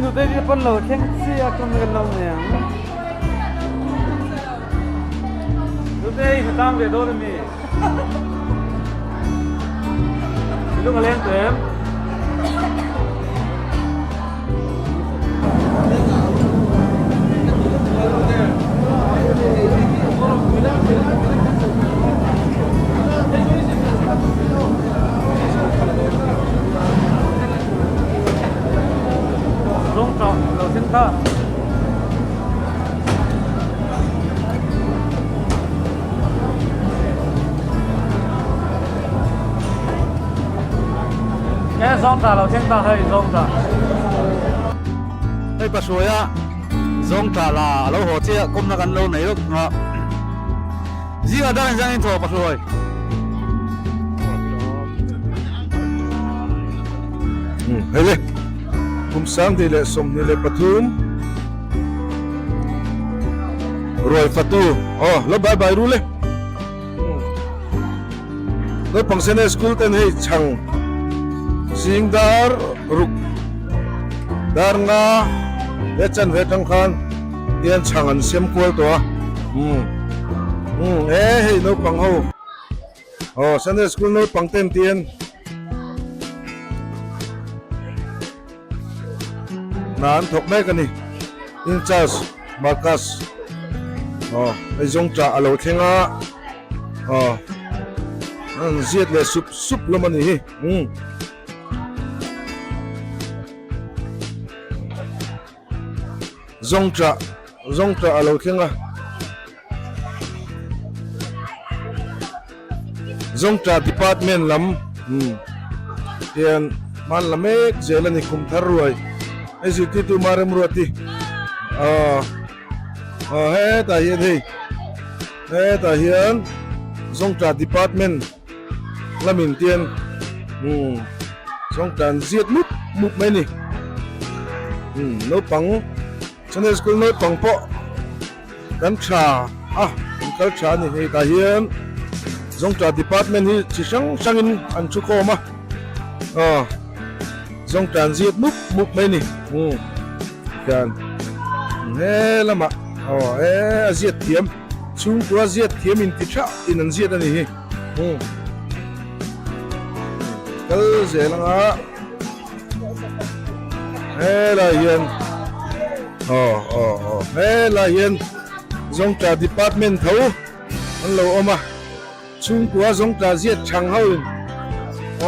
nute te pawn lo thleng chi a tum kan lo nei ang. Nute i hna tang ve dawn ami? I lung a leng tawh em? Zawng tah lo thleng ta. E zawng tah lo thleng ta hei zawng tah. Hei Pahruaia zawng tah la a lo haw chiah kawmna kan lo nei lawk thung a. Zingah dang in zang in thaw Pahruai. Hei le kum 2023 ruai fatu aw lo bai bai ru le naupang Sunday school ten hei chhang zing dar ruk dar nga he chan ve tang khan hian chhang an siam kual tawh a umm umm he hei naupang ho aw Sunday school naupang ten tian Hna an thawk mek a ni. In charge Marcus aw hei zawng tah a lo thleng a aw an ziat leh sup sup hlawm a ni hi umm. Zawng tah zawng tah a lo thleng a. Zawngtah department lam hian hman la mek zel a ni kum thar ruai hei zirtirtu Maremruati aw aw hetah hian hei hetah hian Zawngtah department lamin tian Zawngtah an ziat mup mup mai a ni naupang Sunday school naupang pawh kan tha a kan kal tha a ni hei tah hian Zawngtah department hi chi hrang hrangin an thu khawm a aw Zawngtah an ziat mup mup mai a ni umm tikhian he lamah aw he a ziat thiam chhungkua ziat thiam in ti tha in an ziat a ni hi umm kal zel anga. Helai hian aw aw aw helai hian zawngtah department tho an lo awm a chhungkua zawngtah ziat chhang ho in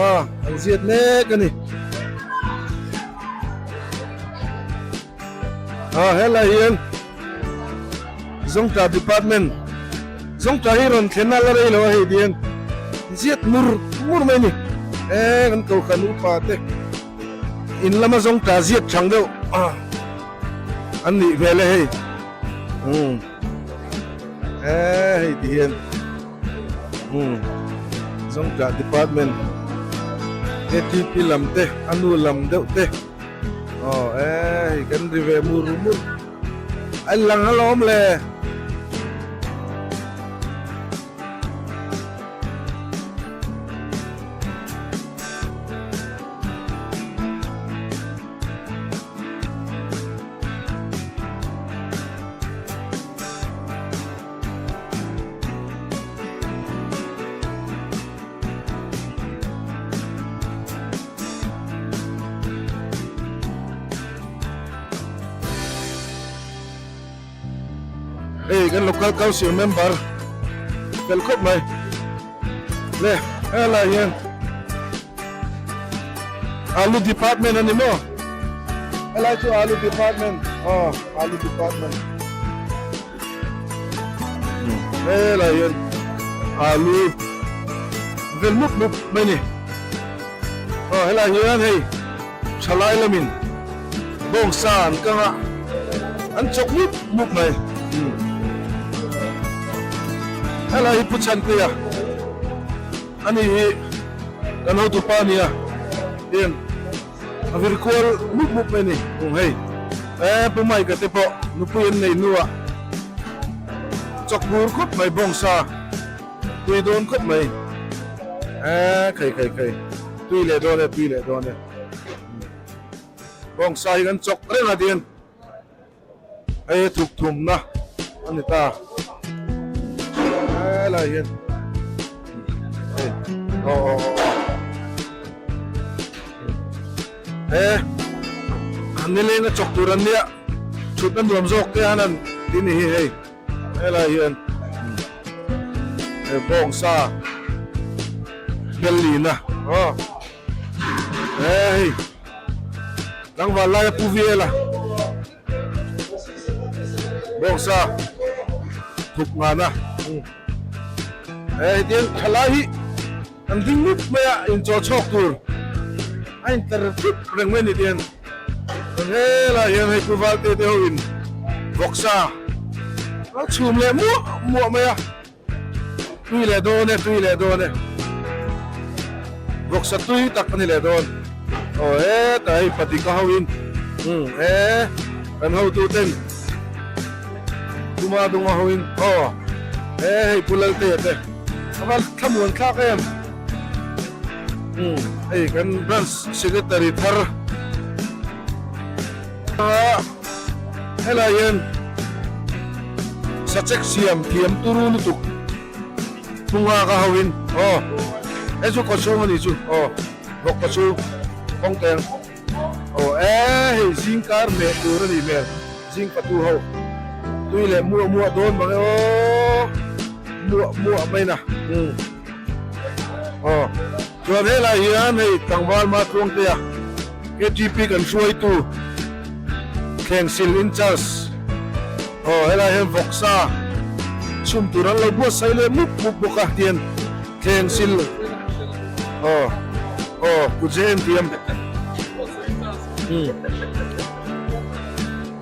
aw an ziat mek a ni aw helai hian zawngtah department zawngtah hi rawn thlen a la rei lo a hei tihian ziat mur mur mai a ni e kan kohhran upa te in lama zawngtah ziat chhang deuh an nih hmel e hei umm e hei tihian umm zawngtah department atp lam te a nu lam deuh te. Aw e hei kan ri ve mur mur a lang alawm le. Hei kan local council member fel khawp mai le helai hian alu department ani maw helai chu alu department aw alu department Helai hian alu vel mup mup mai a ni. Aw helai hian hei thalai lamin bawngsa an kang a, an chawk mup mup mai. Helai hi Pu Chhantea a ni hi kan hotupa a nia heng A vir kual mup mup mai a ni. Umm hei e Pu Mike-a te pawh nupui an nei hnuah chawk bur khawp mai bawngsa tui dawn khawp mai e khai khai khai tui leh dawn e tui leh dawn e. Bawngsa hi kan chawk reng a tihian hei thuk thumna a ni ta helai hian hei aw aw aw he an nileng a chawk tur an nia thutna nuam zawk te han an ti ni hi hei helai hian he bawngsa bellina aw Hei tlangval laia pu Viela bawngsa thuk ngana hei tiang thalai hi an ding mup mai a inchaw chhawk tur a inter thup reng mai a ni tiang chuan helai hian hei pu Valte te ho in vawksa a chhum leh muah muah mai a. Tui leh dawn e, tui leh dawn e. Vawksa tui tak a ni leh dawn. Aw hetah hei patika ho in umm e kan hotu ten Tuma dunga ho in aw e hei Pu Laltea te a va thlamuan thlak em. Umm hei kan branch secretary thar a helai hian sachek siam thiam turu lutuk hnunga ka ho in aw he chu kawchhung a ni chu aw vawk kawchhung kawng teng aw e hei zing kar meh tur a nih hmel zing patu ho tui leh muah muah dawn mang e aw muah muah mai na umm aw chuan helai hian hei tlangval ma tluangtea Ktp kan hruaitu thlengsil in charge aw helai hian vawksa chhum tur an lo buatsaih leh mup mup bawk a tian thlengsil aw aw kutze en tiam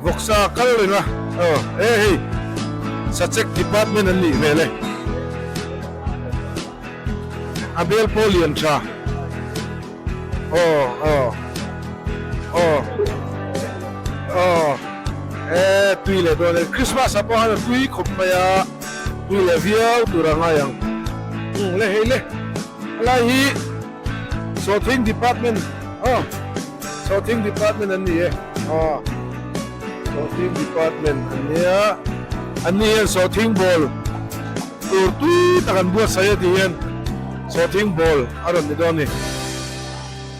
vawksa kal reng a aw he hei sachek department an nih hmel e a bel pawh lian tha. Aw aw aw aw e tui leh dawn e Christmas ah pawh han a tui khawp mai a tui leh viau tur a ngai ang umm le hei le helai hi sawhthing department aw sawhthing department an ni e aw sawhthing department an nia an ni hian sawhthing ball tur tui tak an buatsaih a tih hian Sawhthing ball a rawn ni dawn a ni.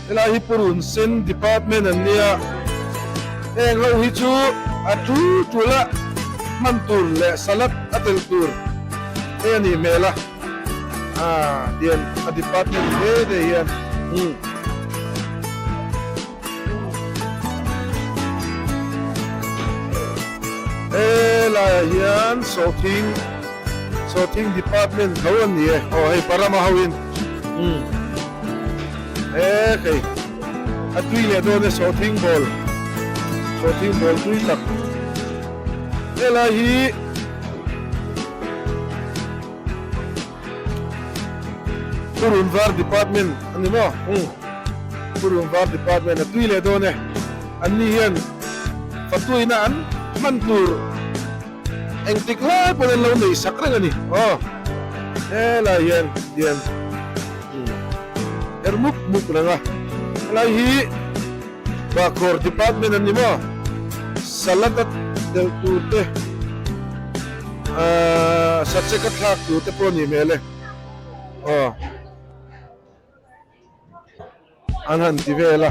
Helai hi Purun Sen Department an nia, heng ho hi chu a tul tul a hman tur leh salad a tel tur hei a nih hmel a, ah tian a department hle te hian umm. Helai ah hian sawhthing sawhthing department tho an ni e aw hei parama ho in umm he hei a tui leh dawn e sawhthing ball sawhthing ball tui tak helai hi Purun var department a ni maw? Umm Purun var department a tui leh dawn e. An ni hian fatuina an hman tur engtik lai pawn an lo nei sak reng a ni. Aw helai hian tian umm her mup mup reng a. Helai hi Bahkhawr department an ni maw? Salad a telh tur te ahh sachek a thlak tur te pawh a nih hmel e aw an han ti vel a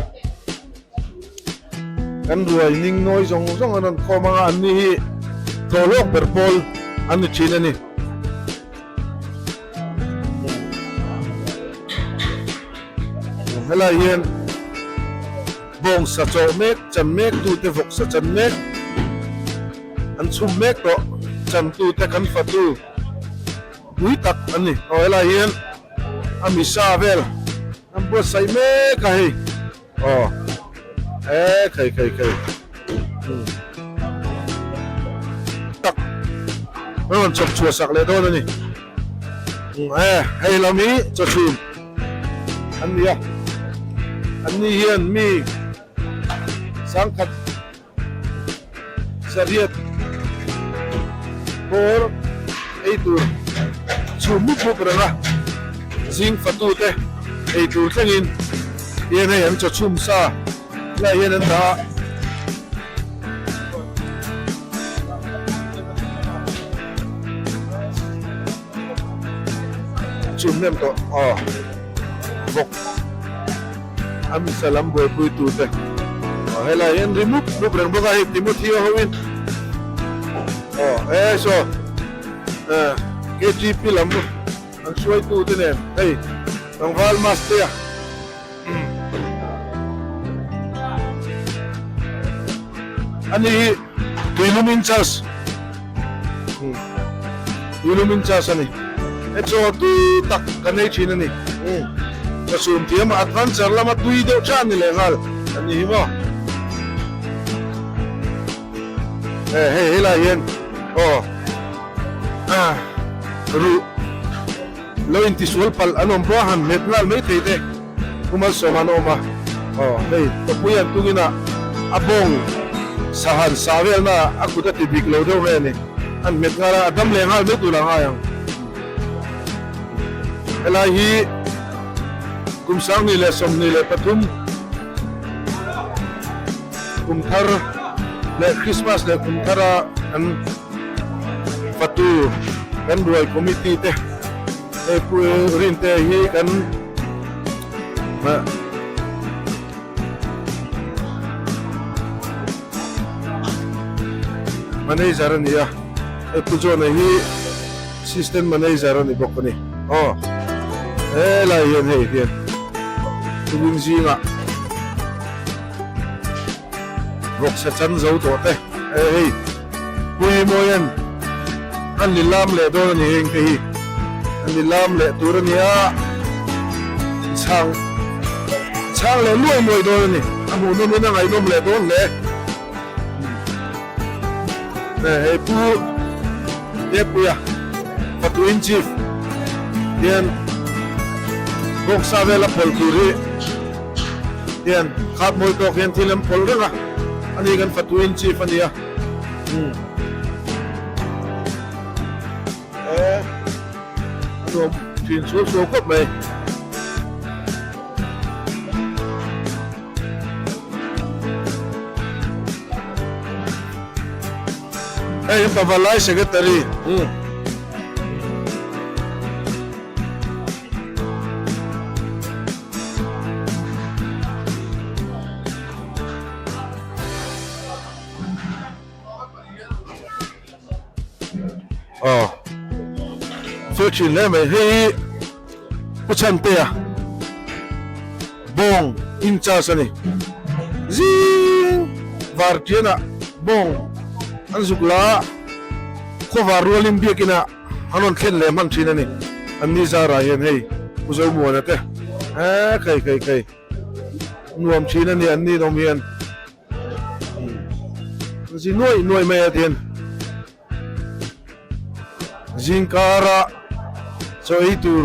kan ruai ning nawi zawng zawng an rawn khawm ang a an ni hi thawhlawk ber pawl an ni thin a ni. Helai hian bawngsa chawh mek chan mek tute vawksa chan mek an chhum mek tawh chan tute kan fatu pui tak an ni aw helai hian a misa vel an buatsaih mek a hei aw e khei khei khei tak a rawn chawp chhuah sak leh dawn a ni e hei lam hi chawchhum an ni a an ni hian mi sangkhat Sariat bawr ei tur chhum mup mup reng a, zing fatu te ei tur thlengin tihian hei an chaw chhum sa lai hian an dah a. chhum hnem tawh aw vawk a misa lam buaipui tute aw helai hian ri mup mup reng bawk a hei Timothy a ho in aw e saw KTP lam an hruaitu te nen hei tlangval Mastea Ani hi tuilum in charge tuilum in charge ani he chaw tui tak kan ei thin ani ka chhum thiam a adventure lama tui deuh tha ani leh nghal ani hi maw e hei helai hian aw ruh Lo intisual palh an awm pawh a han hmet nghal mai thei te Pu Malsawma an awm a, aw hei tawpui an tungin a a bawng sahan sa velna a kut a ti dik lo deuh mai a ni, an hmet nghal a, a dam leh nghal mai tur a ngai ang. Helai hi kum 2023 kum thar leh Christmas leh kum thara an Fatu kan ruai committee te hei pu Rinte hi kan manager a ni a hei pu John-a hi assistant manager a ni bawk a ni aw helai hian hei hian tukin zingah Vawksa chan zo tawh te e hei pui mawian an ni lam leh dawn a ni heng te hi an ni lam leh tur a nia chhang chhang leh luai mawi dawn a ni a hmuh nawm in a ngaihnawm leh dawn hle e hei pu Tepuia fatu in chief hian vawksa vel a phawlh tur hi Hian khap mawi tawk hian thil an phawlh reng a, ani kan fatu in chief a nia. Umm. E, a nuam thin sual sual khawp mai. Hei hi Pavalai Secretary. Umm. Aw thil thin hle mai hei hi Pu Chhantea bawng in charge a ni zing var tianah bawng an zuk la a khawvar rualin biakinah An rawn thlen leh hman thin a ni. An ni zarah hian hei Pu Zomuana te eh kai kai kai nuam thin a ni an ni awm hian zi nuai nuai mai a tian zingkara chaw ei tur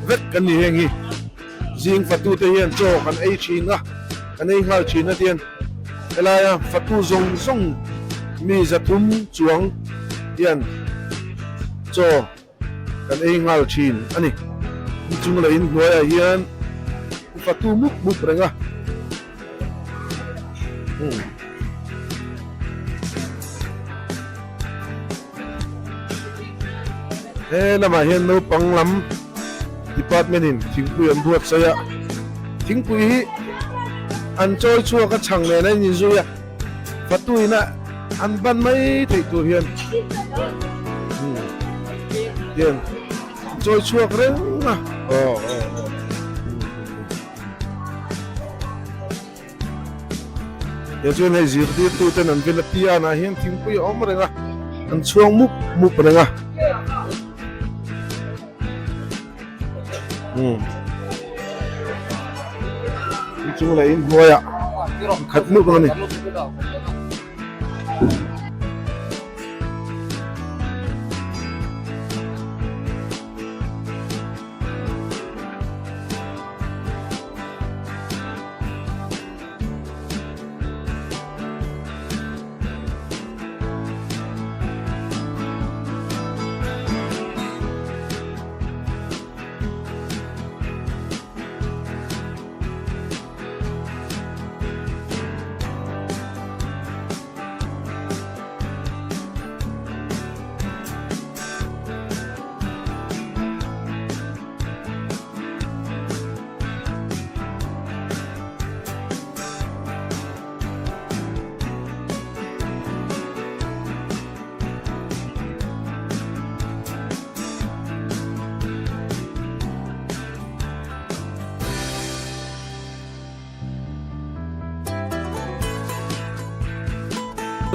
vek kan ni heng hi zing fatu te hian chaw kan ei thin a kan ei nghal thin a tian Helaia fatu zawng zawng mi zathum chuang hian chaw kan ei nghal thin a ni. Inchung leh inhnuaiah hian fatu mup mup reng a. He lamah hian naupang lam department in thingpui an buatsaih a, thingpui hi an chawi chhuak a chhang nen a inzui a, fatuin a an ban mai theih tur hian hian chawi chhuak reng a aw aw aw. He chuan hei zirtirtu ten an vela pianah hian thingpui a awm reng a, an chhuang mup mup reng a. Umm. Inchung leh inhnuaiah khat mup ang a ni.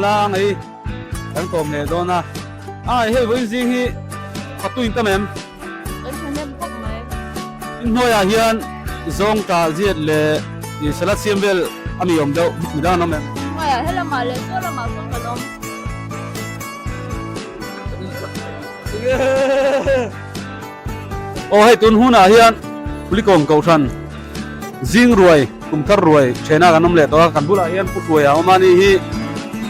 La ngei kan kawm leh dawn a. Ai hei vawiin zing hi fatu in tam em? Kan thahnem khawp mai. In hnuaiah hian zawng tah ziat leh salad siam vel a mi awm deuh midang an awm em? Hnuaiah helamah leh saw lamah sawn kan awm. Aw hei tun hunah hian Pulikawm Kohhran zing ruai kum thar ruai thena kan awm leh tawh a, kan bulah hian Pu Hruaia a awm a ni hi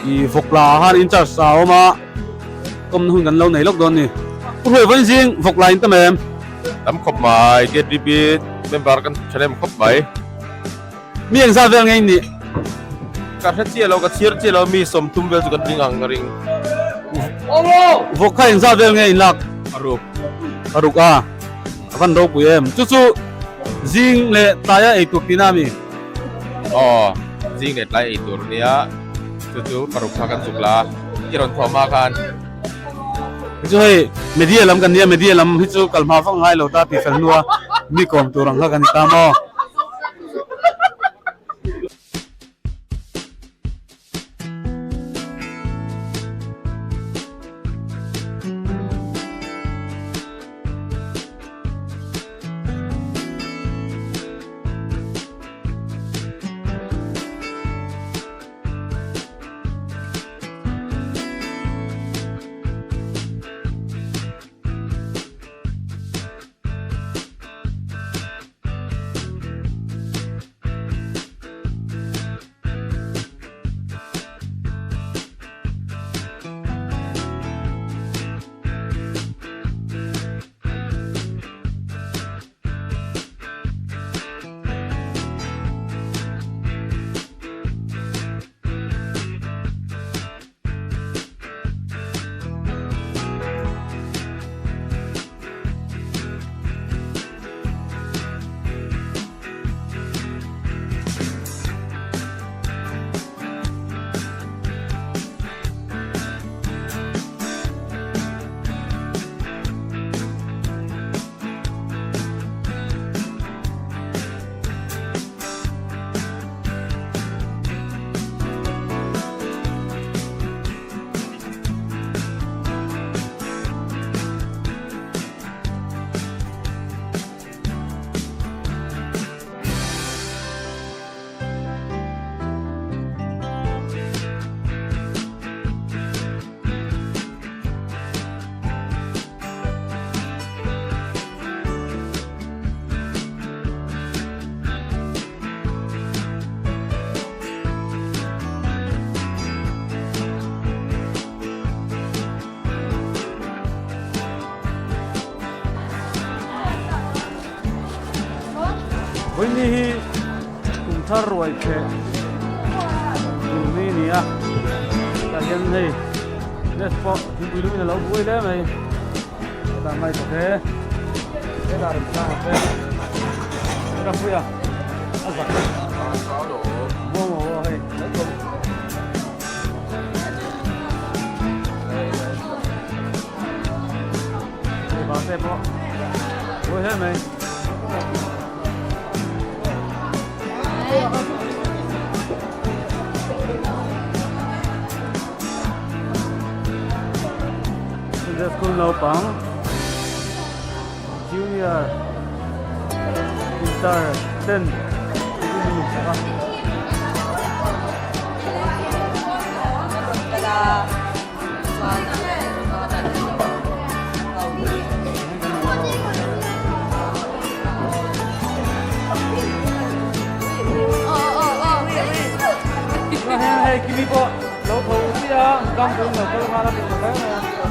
ih vawkla ah khan in charge a awm a, kawmna hun kan lo nei lawk dawn a ni. Pu Hruai vawiin zing vawkla in tam em? Tam khawp mai, KTP member kan thahnem khawp mai. Mi engzat vel nge in nih? Ka hre chiah lo, ka chhiar chiah lo, mi 30 vel chu kan ring ang ka ring. Vawk kha engzat vel nge in lak? Paruk. Paruk a, a van ropui em. Chu chu zing leh tlaia ei tur tihna a mi? Aw, zing leh tlai ei tur nia, chu chu paruk kha kan zuk la, i rawn thawh hma khan. Hi chu hei media lam kan nia, media lam hi chu kal hma vak ngai lo ta tih fel hnua mi kawm tur ang kha kan ni ta maw? Vawiini hi kum thar ruai pheh tur ni a ni a, tah hian hei desk pawh thingpui lumin a lo buai hle mai. Hetah mai bawk e, hetah rawn tlang a te, hetah puia a zak muang aw hei. Hei ba te pawh buai hle mai. Sunday School naupang Junior Inter ten sak a. Hei kimi pawh lo tho sia, gang pawhin lo kal nghal a ti tha hle mai a.